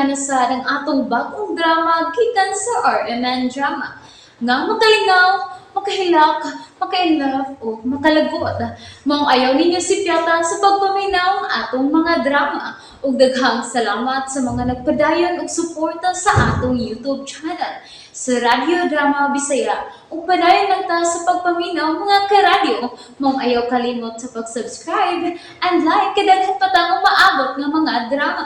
Paminaw na sad ang atong bagong drama gikan sa RMN Drama nga makalingaw, makahilak, maka-inlove o makalagot. Maong ayaw ninyo sipyata sa pagpaminaw ang atong mga drama. Ug daghang salamat sa mga nagpadayon og suporta sa atong YouTube channel sa Radyo Drama Bisaya. Ug padayon lang ta sa pagpaminaw, mga karadyo. Maong ayaw kalimot sa pag-subscribe and like kay daghan pa tang umaabot nga mga drama.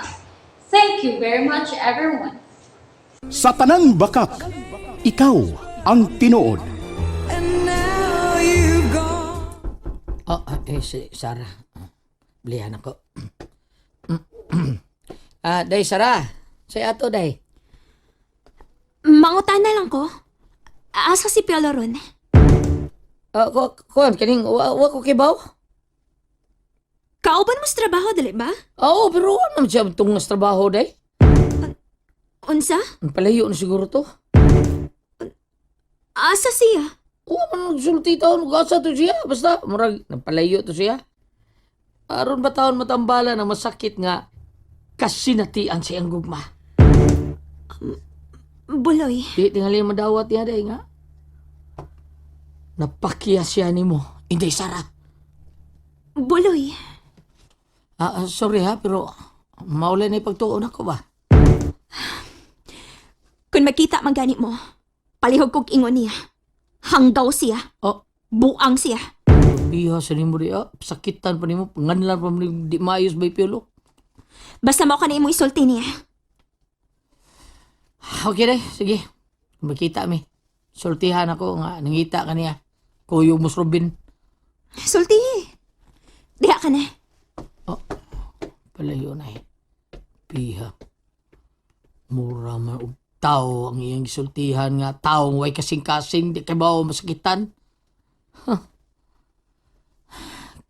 Thank you very much, everyone. Sa tanang bakak, ikaw ang tinuod. Oh, eh, si Sarah. Blihan ako. Day, Sarah. Say ato, day. Mangutana lang ko. Asa si Piolo ron? Kuan, kaning, wa ko kibaw? Kauban mo sa trabaho, dili ba? Oo, pero wa naman siya tungo sa trabaho, day. Unsa? Ang palayo na siguro to. Asa siya? Wa man nagsulti taon, gasa to siya. Basta, murag, nagpalayo to siya. Aron ba taon matambala na masakit nga kasinatian sa iyang gugma? Buloy. Di tingali madawat niya, day nga. Napakiya siya nimo. Hindi, Sarah. Buloy. Sorry ha, pero maulay na ipagtuon ako ba? Kung magkita man gani mo, palihog kog ingon niya. Hanggaw siya. Oh, Buang siya. biha sa nimo di ah. Sakitan pa nimo, panganlan pa nimo, di maayos ba piolo? Basta mo ka na imong isulti niya. Okay day, sige. Kung makita mi. Sultihan ako nga, nangita ka niya. Kuyo mo Robin. Sulti. Diha ka na. Oh, palayo na eh. Piha. Mura man og tao ang iyang gisultihan nga taong way kasing-kasing di kay bawo masakitan. Huh.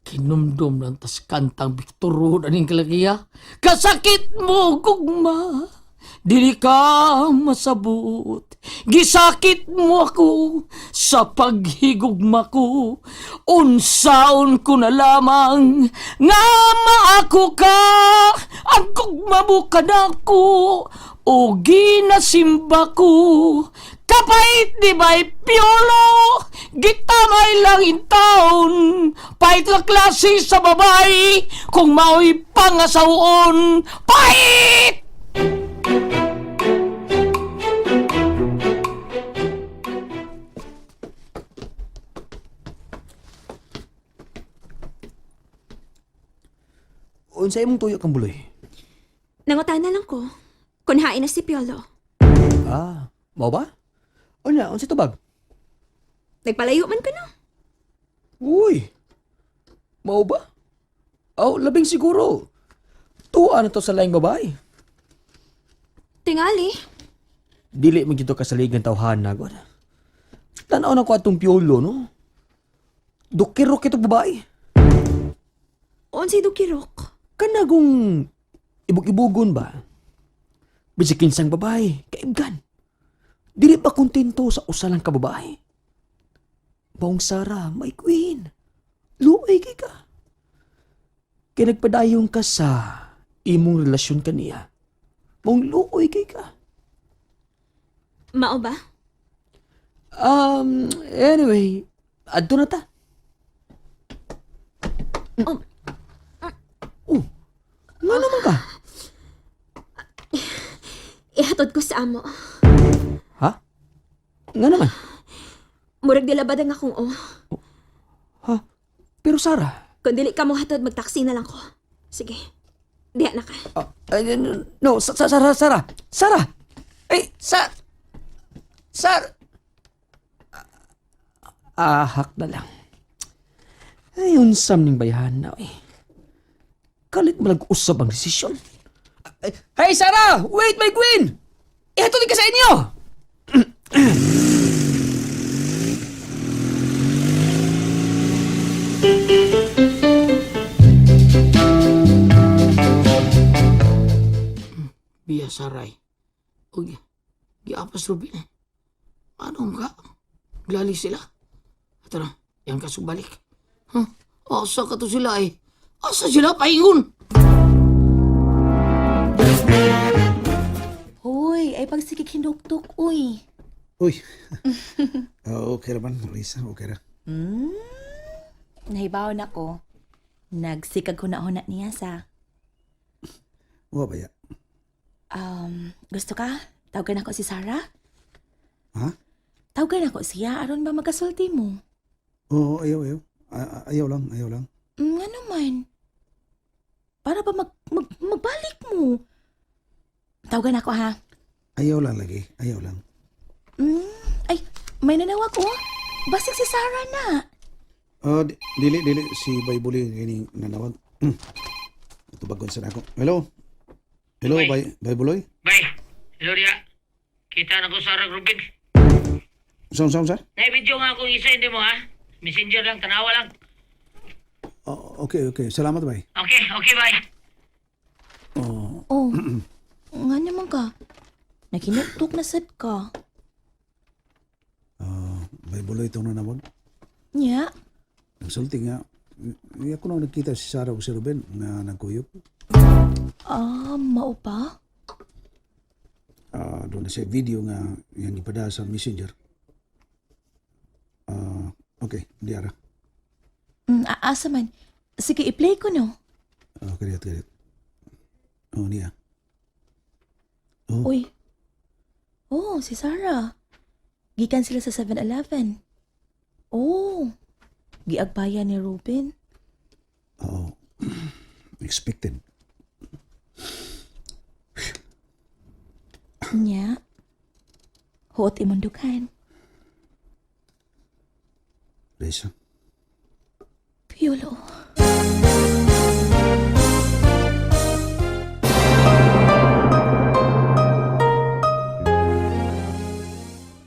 Kinumdum lang tas kantang Victor Road aning kalakiya. Kasakit mo, gugma. Dili ka masabot. Gisakit mo ako sa paghigugma ko. Unsaon ko na lamang nga maako ka. Ang gugma mo kanako o ginasimba ko. Kapait di ba'y piolo? Gitamay lang in town. Pait nga klase sa babae kung mao'y pangasawoon. Pait! Unsa imong tuyo kang buloy? Nangutana lang ko. Kung hain na si Piolo. Ah, mao ba? Unya, unsa tubag? Nagpalayo man ko no. Uy. Mao ba? Aw, labing siguro. Tuwa na to sa laing babae. Tingali. Dili man gyud to kasaligan tawhana gud. Tan-aw na ko atong piolo, no? Dukirok ito babae. Unsay dukirok. Kanagong ibog-ibugon ba? Bisig kinsang babae, kaibgan. Dili ba kontento sa usa lang ka babae? Maong Sara, my queen. Luoy kay ka. Kay nagpadayon ka sa imong relasyon kaniya. Maong luoy kay ka. Mao ba? Anyway, adto na ta. Oh. Oh, nga naman ka? Ihatod ko sa amo. Ha? Nga naman. Murag dilabad ang akong o. Ha? Pero Sara, Kung dili ka mo hatod, magtaksi na lang ko. Sige. Diha na ka. No, Sara, Sara, Sara! Ay, Sara! Ahak na lang. Ay, unsam ning bayahan na, eh. Kalit malag-usab ang desisyon. Ay, hey, Sara! Wait, my queen! Ihatod ka sa inyo! Biya saray. Uy, giapas Rubin eh. Ano ka? Glali sila. Ito na, yan ka subalik. Huh? Asa ka to sila eh. Asa sila paingon? Ay pagsikig hinuktok, uy. Uy. Oh, okay ra man, Lisa. Okay ra. Nahibaw na ko. Nagsikag huna-huna niya sa. Wa ba ya? Gusto ka? Tawagan ako si Sarah? Ha? Tawagan ako siya aron ba magasulti mo? Oo, ayaw, ayaw. Ayaw lang, ayaw lang. Ano man? Para ba magbalik mo? Tawagan ako ha. Ayaw lang lagi. Ayaw lang. Ay, may nanawag oh. Basig si Sarah na. Oh, dili, dili. Si Baybuli kining nanawag. Tubagon sa ako. Hello? Hello, Bay. Baybuloy? Bay, hello diya. Kita na ko sa Ruben. Saan, saan, saan? Naibidyo nga akong isa, hindi mo ha? Messenger lang, tanawa lang. Oh, okay, okay. Salamat, bay. Okay, okay, bye. Oh, Oh, nga naman ka. Naghinuktok na sad ka. ah, Baybuloy itong nanawag. Nya? Nagsulti nga. Ako na nagkita si Sarah o si Ruben nga nagkuyop. Ah, mao pa? Ah, doon na sa video nga yung ipada sa messenger. Ah, okay, di ara. Aasa man. Sige, i-play ko no. Oh, kadiyot, kadiyot. Oh, niya. Oh, Uy. Oh, si Sarah. Gikan sila sa 7-Eleven. Oh, giagbayan ni Ruben. Oo. Expected. Nya. Huot imundukan. Lisa. Piolo.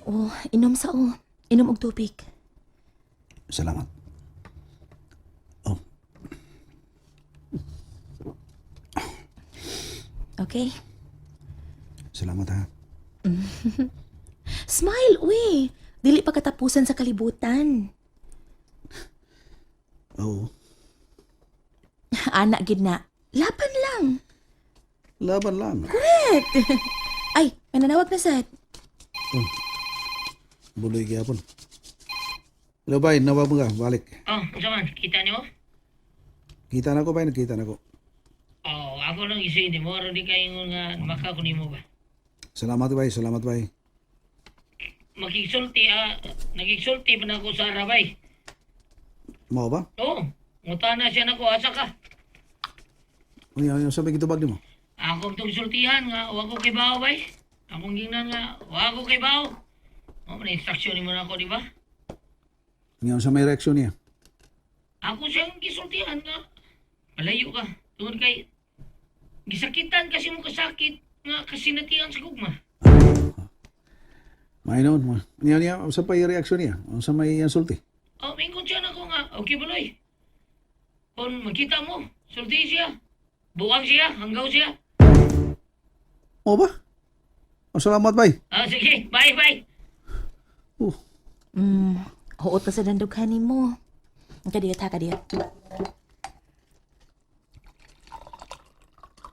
Oh, inom sa oh. Inom og tubig. Salamat. Oh, Okay? salamat ha. Smile, uy. Dili pa katapusan sa kalibutan. Oo. Ana gid na. Laban lang. Laban lang. Ay, may nanawag na sad. Buloy gyapon. Hello, bay. Nawag mo ka. Balik. Oh, unsa man, kita nimo? Kita na ko, bay. Nagkita na ko. Oh, ako lang isa hindi mo aron di kayo nga maka ko nimo ba. Salamat, bay. Salamat, bay. Makigsulti ah, nagigsulti pa na ako sa Arabay. Mao ba? Oo, ngutana siya nako asa ka. Uy, ano sabi kitubag nimo? Ako itong sultihan nga, wa ko kay bao bay. Akong gingnan nga, wa ko kay bao. Oh, may instruction nimo na ako, di ba? Ngayon sa may reaksyon niya. Ako siyang gisultihan nga. Malayo ka. Tungod kay gisakitan kasi mo kasakit nga kasinatian sa gugma. May noon mo. Niya niya sa pay reaksyon niya. Unsa may iyang sulti? Oh, mingon siya nako nga, okay baloy. Kung makita mo, sulti siya. Buwang siya, hanggaw siya. Mao ba? Oh, salamat, bay. Ah, sige, bye bye. Oh, Huot pa sa dandughan nimo. Kadiyot ha, kadiyot.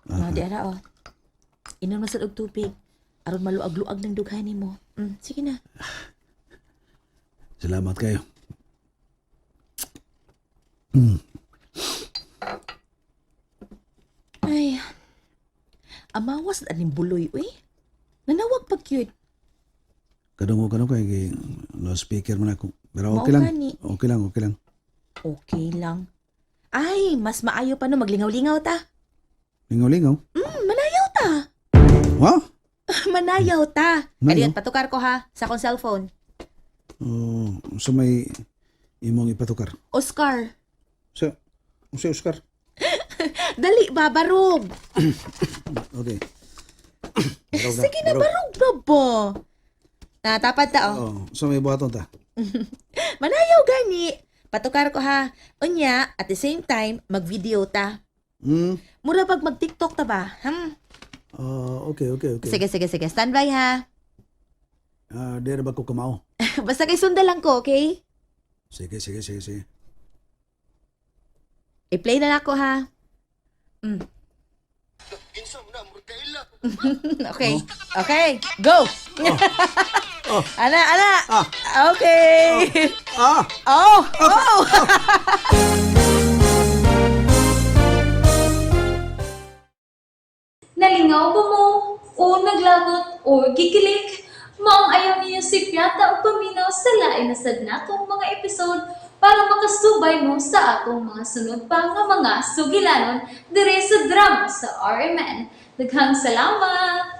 No, di ara oh. Inom na sad og tubig aron maluag-luag ng dughan nimo. Sige na. salamat kayo. Ay. Amawas na aning buloy uy. Nanawag pag cute. Kadungo kanu kay gi loudspeaker man ako. Pero okay Mao lang. gani. Okay lang, okay lang. Okay lang. Ay, mas maayo pa no maglingaw-lingaw ta. Lingaw-lingaw. Manayaw ta. Ha? Manayaw ta. Manayaw? Kadiyot patukar ko ha sa akong cellphone. Oh, sa may imong ipatukar. Oscar. Sa sa Oscar. Dali ba barog. Okay. Barog na, Sige na barog. barog na ba? Na tapad ta oh. Oh, sa may buhaton ta. Manayaw gani. Patukar ko ha. Unya, at the same time, mag-video ta. Mura pag mag-TikTok ta ba? Oh, okay, okay, okay. Sige, sige, sige. Stand by ha. Ah, di ra ba ko kamao? Basta kay sundan lang ko, okay? Sige, sige, sige, sige. I-play na lang ako ha. Okay. Okay, go. Oh. Ana, ana. Ah. Okay. Ah! Oh, oh. Nalingaw ba mo? O naglagot o gikilik? Maong ayaw niyo si Piata ang paminaw sa lain na sad natong mga episode para makasubay mo sa atong mga sunod pa nga mga sugilanon dire sa drama sa RMN. Daghang salamat!